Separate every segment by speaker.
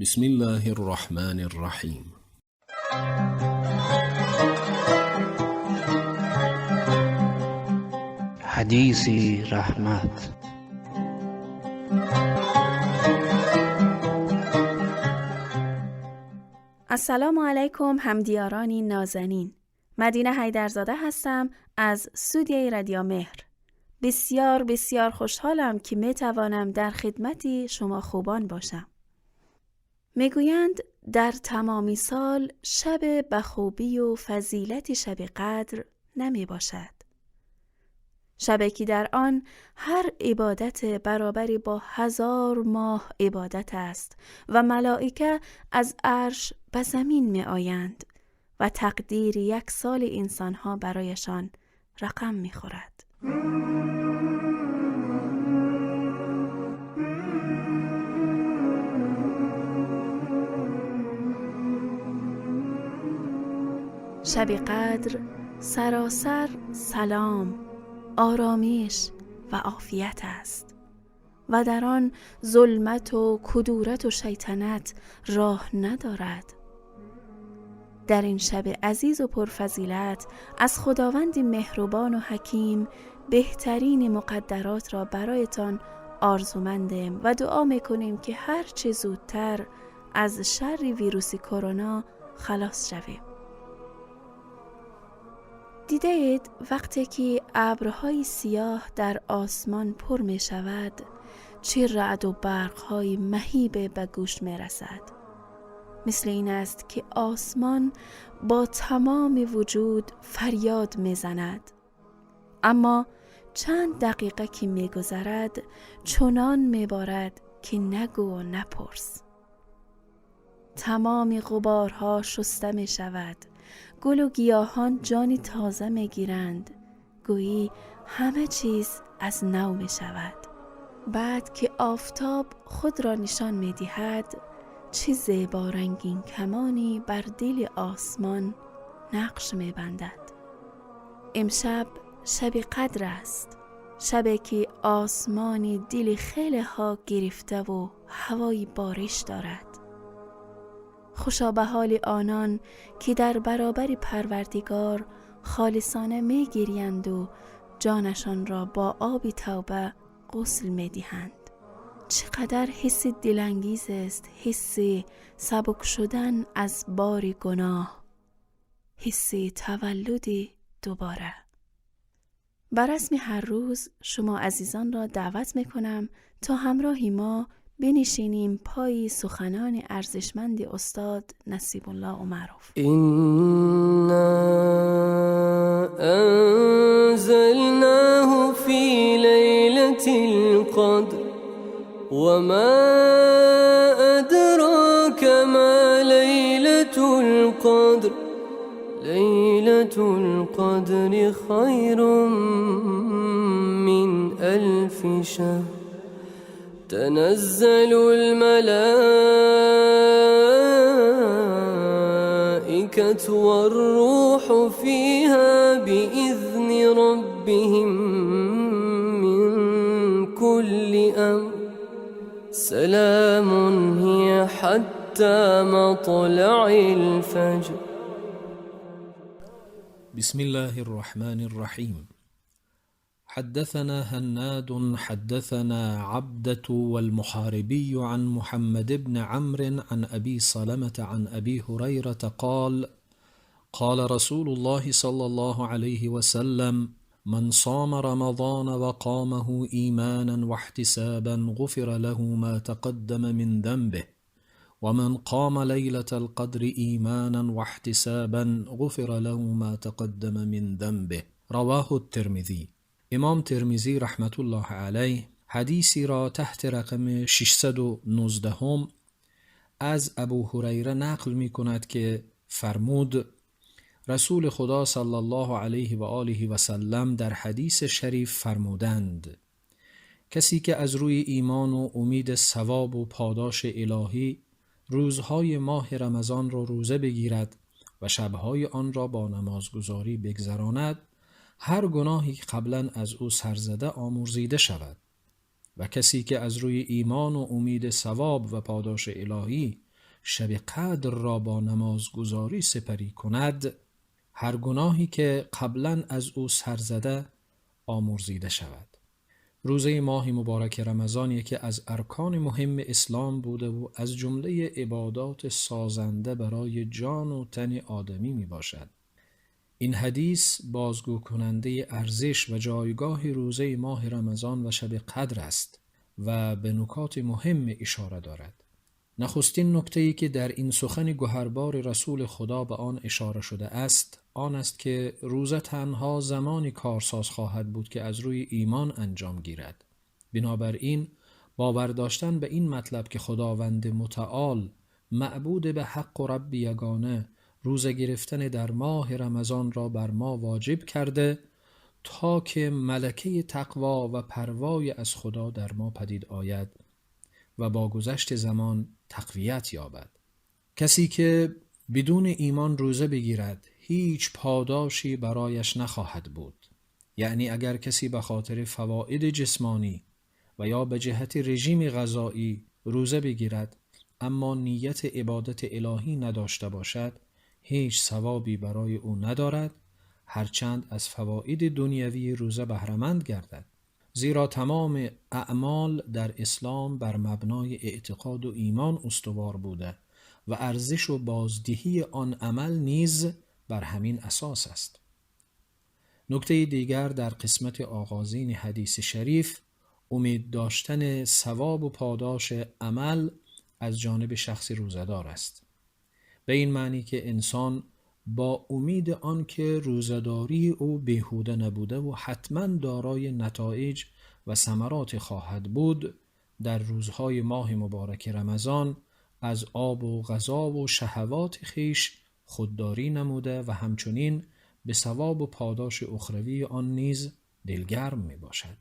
Speaker 1: بسم الله الرحمن الرحیم.
Speaker 2: حدیثی رحمت.
Speaker 3: السلام علیکم همدیارانی نازنین. مدینه حیدرزاده هستم از استودیوی رادیو مهر. بسیار بسیار خوشحالم که می توانم در خدمت شما خوبان باشم. میگویند در تمامی سال شب به خوبی و فضیلت شب قدر نمی باشد. شبی که در آن هر عبادت برابری با 1000 ماه عبادت است و ملائکه از عرش به زمین می آیند و تقدیر یک سال انسانها برایشان رقم می خورد. شب قدر سراسر سلام، آرامش و عافیت است و در آن ظلمت و کدورت و شیطنت راه ندارد. در این شب عزیز و پرفضیلت از خداوند مهربان و حکیم بهترین مقدرات را برایتان آرزومندیم و دعا میکنیم که هر چه زودتر از شر ویروس کرونا خلاص شویم. دیده اید وقتی که ابرهای سیاه در آسمان پر می شود چه رعد و برقهای مهیب به گوش می رسد. مثل این است که آسمان با تمام وجود فریاد می زند. اما چند دقیقه که می گذرد چنان می بارد که نگو و نپرس. تمام غبارها شسته می شود. گل و گیاهان جانی تازه می گیرند. گویی همه چیز از نو می شود. بعد که آفتاب خود را نشان می دهد چه زیبا رنگین کمانی بر دل آسمان نقش می بندد. امشب شب قدر است. شبی که آسمان دل خیلی ها گرفته و هوای بارش دارد. خوشا به حال آنان که در برابر پروردگار خالصانه می گریند و جانشان را با آب توبه غسل می دهند. چقدر حس دلانگیز است حس سبک شدن از بار گناه، حس تولد دوباره. بر رسم هر روز شما عزیزان را دعوت می کنم تا همراه ما بنشینیم پای سخنان ارزشمند استاد نصیب الله عمروف.
Speaker 4: إنا أنزلناه في ليلة القدر وما أدراك ما ليلة القدر ليلة القدر خير من 1000 شهر تنزل الملائكة والروح فيها بإذن ربهم من كل أمر سلام هي حتى مطلع الفجر.
Speaker 1: بسم الله الرحمن الرحيم. حدثنا هناد حدثنا عبدة والمحاربي عن محمد بن عمرو عن أبي سلمة عن أبي هريرة قال: قال رسول الله صلى الله عليه وسلم: من صام رمضان وقامه إيمانا واحتسابا غفر له ما تقدم من ذنبه، ومن قام ليلة القدر إيمانا واحتسابا غفر له ما تقدم من ذنبه. رواه الترمذی. امام ترمذی رحمت الله علیه حدیثی را تحت رقم 619 از ابو هریره نقل می کند که فرمود: رسول خدا صلی الله علیه و آله و سلم در حدیث شریف فرمودند: کسی که از روی ایمان و امید ثواب و پاداش الهی روزهای ماه رمضان را روزه بگیرد و شبهای آن را با نمازگزاری بگذراند، هر گناهی که قبلا از او سرزده آمرزیده شود. و کسی که از روی ایمان و امید ثواب و پاداش الهی شب قدر را با نمازگذاری سپری کند، هر گناهی که قبلا از او سرزده آمرزیده شود. روزه ماه مبارک رمضان یکی از ارکان مهم اسلام بوده و از جمله عبادات سازنده برای جان و تن آدمی می باشد. این حدیث بازگو کننده ارزش و جایگاه روزه ماه رمضان و شب قدر است و به نکات مهم اشاره دارد. نخستین نکته‌ای که در این سخن گوهربار رسول خدا به آن اشاره شده است، آن است که روزه تنها زمانی کارساز خواهد بود که از روی ایمان انجام گیرد. بنابراین باور داشتن به این مطلب که خداوند متعال معبود به حق و رب یگانه روزه گرفتن در ماه رمضان را بر ما واجب کرده تا که ملکه تقوا و پروای از خدا در ما پدید آید و با گذشت زمان تقویت یابد. کسی که بدون ایمان روزه بگیرد هیچ پاداشی برایش نخواهد بود. یعنی اگر کسی به خاطر فواید جسمانی و یا به جهت رژیم غذایی روزه بگیرد اما نیت عبادت الهی نداشته باشد، هیچ ثوابی برای او ندارد، هرچند از فواید دنیوی روزه بهره‌مند گردد. زیرا تمام اعمال در اسلام بر مبنای اعتقاد و ایمان استوار بوده و ارزش و بازدهی آن عمل نیز بر همین اساس است. نکته دیگر در قسمت آغازین حدیث شریف، امید داشتن ثواب و پاداش عمل از جانب شخص روزه‌دار است. به این معنی که انسان با امید آن که روزه‌داری او بیهوده نبوده و حتما دارای نتایج و ثمرات خواهد بود، در روزهای ماه مبارک رمضان از آب و غذا و شهوات خویش خودداری نموده و همچنین به ثواب و پاداش اخروی آن نیز دلگرم می باشد.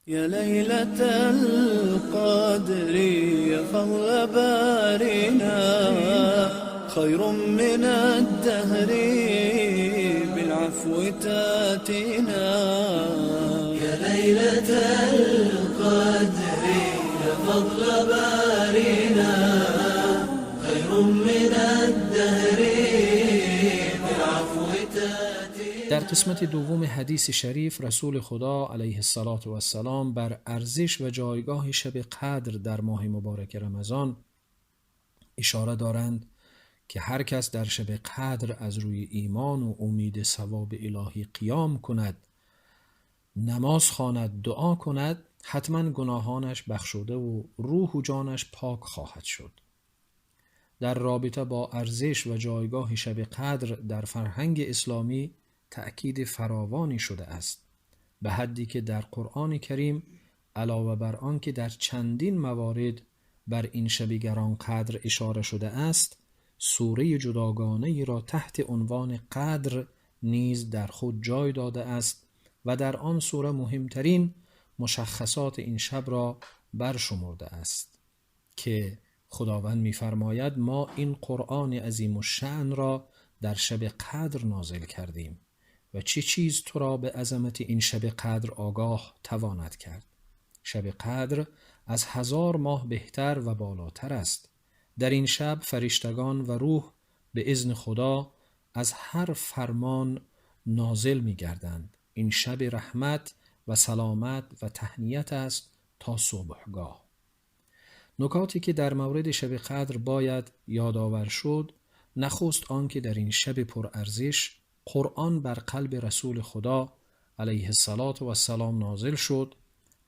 Speaker 5: یا لیلة القدر یا فضل بارینا خیر من الدهر بالعفو تاتینا.
Speaker 6: یا لیلة القدر یا فضل بارینا خیر من الدهر بالعفو تاتینا.
Speaker 1: در قسمت دوم حدیث شریف رسول خدا علیه الصلاة والسلام بر ارزش و جایگاه شب قدر در ماه مبارک رمضان اشاره دارند که هر کس در شب قدر از روی ایمان و امید ثواب الهی قیام کند، نماز خواند، دعا کند، حتما گناهانش بخشوده و روح و جانش پاک خواهد شد. در رابطه با ارزش و جایگاه شب قدر در فرهنگ اسلامی تأکید فراوانی شده است، به حدی که در قرآن کریم علاوه بر آن که در چندین موارد بر این شب گرانقدر اشاره شده است، سوره جداگانه‌ای را تحت عنوان قدر نیز در خود جای داده است و در آن سوره مهمترین مشخصات این شب را برشمرده است که خداوند می‌فرماید ما این قرآن عظیم الشأن را در شب قدر نازل کردیم و چه چیز تو را به عظمت این شب قدر آگاه تواند کرد. شب قدر از 1000 ماه بهتر و بالاتر است. در این شب فرشتگان و روح به اذن خدا از هر فرمان نازل می‌گردند. این شب رحمت و سلامت و تهنیت است تا صبحگاه. نکاتی که در مورد شب قدر باید یادآور شد، نخست آن که در این شب پرارزش قرآن بر قلب رسول خدا علیه الصلاة والسلام نازل شد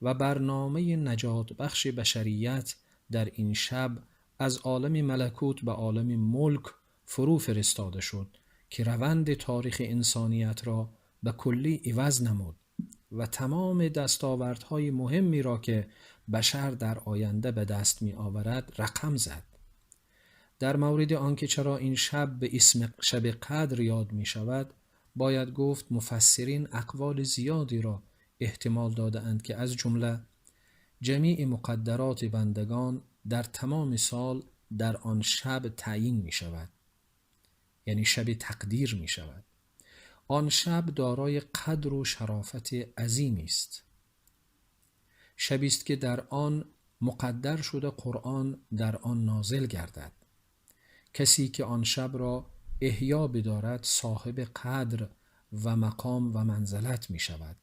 Speaker 1: و برنامه نجات بخش بشریت در این شب از عالم ملکوت به عالم ملک فرو فرستاده شد که روند تاریخ انسانیت را به کلی عوض نمود و تمام دستاوردهای مهمی را که بشر در آینده به دست می آورد رقم زد. در مورد آنکه چرا این شب به اسم شب قدر یاد می شود، باید گفت مفسرین اقوال زیادی را احتمال داده اند که از جمله جمیع مقدرات بندگان در تمام سال در آن شب تعیین می شود، یعنی شب تقدیر می شود. آن شب دارای قدر و شرافت عظیمی است. شبی است که در آن مقدر شده قرآن در آن نازل گردد. کسی که آن شب را احیا بدارد صاحب قدر و مقام و منزلت می شود.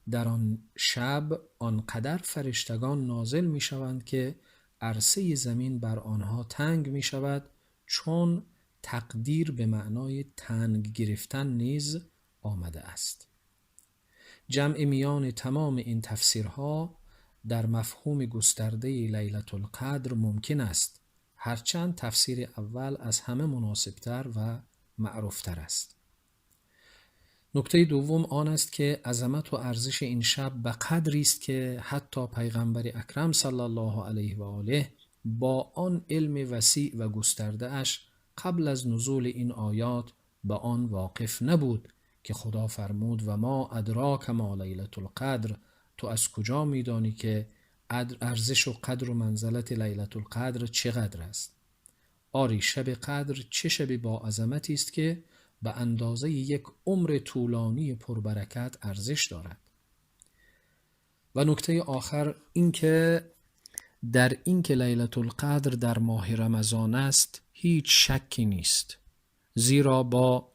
Speaker 1: در آن شب آنقدر فرشتگان نازل می شوند که عرصه زمین بر آنها تنگ می شود، چون تقدیر به معنای تنگ گرفتن نیز آمده است. جمع میان تمام این تفسیرها در مفهوم گسترده لیلة القدر ممکن است، هرچند تفسیر اول از همه مناسبتر و معروفتر است. نکته دوم آن است که عظمت و ارزش این شب به قدری است که حتی پیغمبر اکرم صلی الله علیه و آله با آن علم وسیع و گسترده اش قبل از نزول این آیات به آن واقف نبود که خدا فرمود و ما ادراک ما لیلة القدر، تو از کجا میدانی که ارزش و قدر و منزلت لیلة القدر چقدر است؟ آری، شب قدر چه شبی با عظمتی است که به اندازه یک عمر طولانی پربرکت ارزش دارد. و نکته آخر این که در این که لیلة القدر در ماه رمضان است هیچ شکی نیست، زیرا با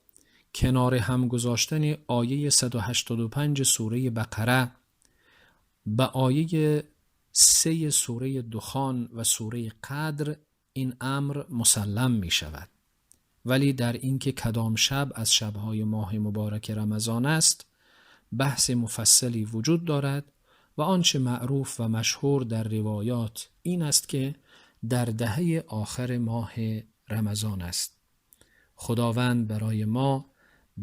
Speaker 1: کنار هم گذاشتن آیه 185 سوره بقره به آیه 3 سوره دخان و سوره قدر این امر مسلم می شود. ولی در اینکه کدام شب از شبهای ماه مبارک رمضان است بحث مفصلی وجود دارد و آنچه معروف و مشهور در روایات این است که در دهه آخر ماه رمضان است. خداوند برای ما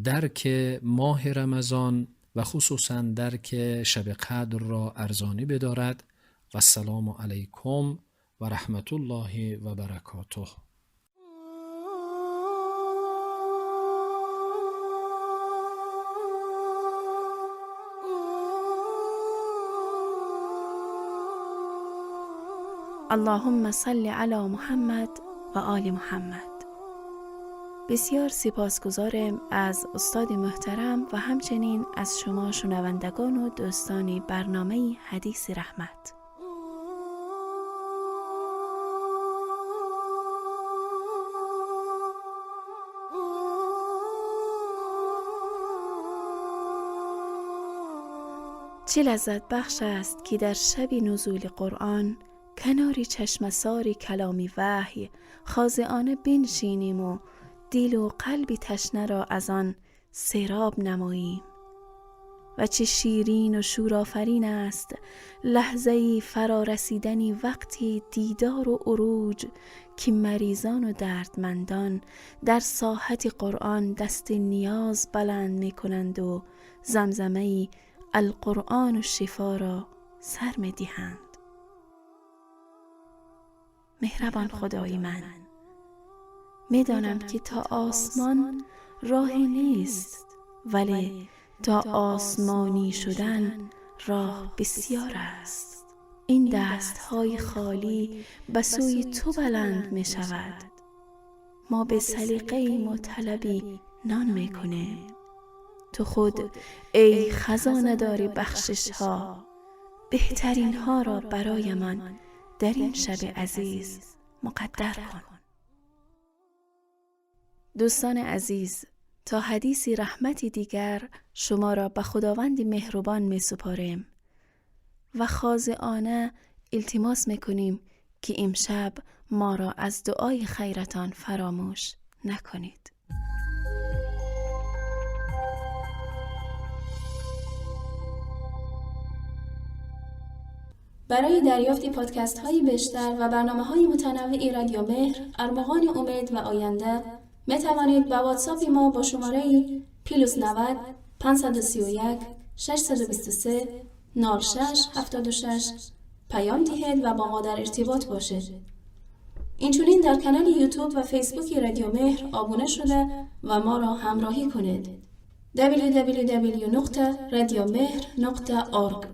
Speaker 1: درک ماه رمضان و خصوصا درک شب قدر را ارزانی بدارد. و السلام علیکم و رحمت الله و برکاته.
Speaker 3: اللهم صل علی محمد و آل محمد. بسیار سپاسگزارم از استاد محترم و همچنین از شما شنوندگان و دوستان برنامه حدیث رحمت. چه لذت بخش است که در شب نزول قرآن کناری چشمساری کلامی وحی خاضعانه بنشینیم و دل و قلبی تشنه را از آن سیراب نماییم. و چه شیرین و شورآفرین است لحظه‌ای فرارسیدنی وقتی دیدار و عروج که مریضان و دردمندان در ساحت قرآن دست نیاز بلند می کنند و زمزمه‌ای القرآن و شفا را سر می دهند. مهربان خدای من، می دانم که تا آسمان راهی نیست، ولی تا آسمانی شدن راه بسیار است. این دستهای خالی به سوی تو بلند می شود. ما به سلیقه مطلبی نان می کنیم. تو خود ای خزانه دار بخشش ها، بهترین ها را برای من در این شب عزیز مقدر کن. دوستان عزیز، تا حدیثی رحمتی دیگر شما را به خداوند مهربان می سپاریم و خاضعانه التماس می کنیم که امشب ما را از دعای خیرتان فراموش نکنید. برای دریافت پادکست های بیشتر و برنامه های متنوع رادیو مهر، ارمغان امید و آینده، می توانید با واتساپ ما با شماره +90 531 623 06 76 پیام دهید و با ما در ارتباط باشید. اینچنین در کانال یوتیوب و فیسبوک رادیو مهر آبونه شده و ما را همراهی کنید. www.radiomehr.org.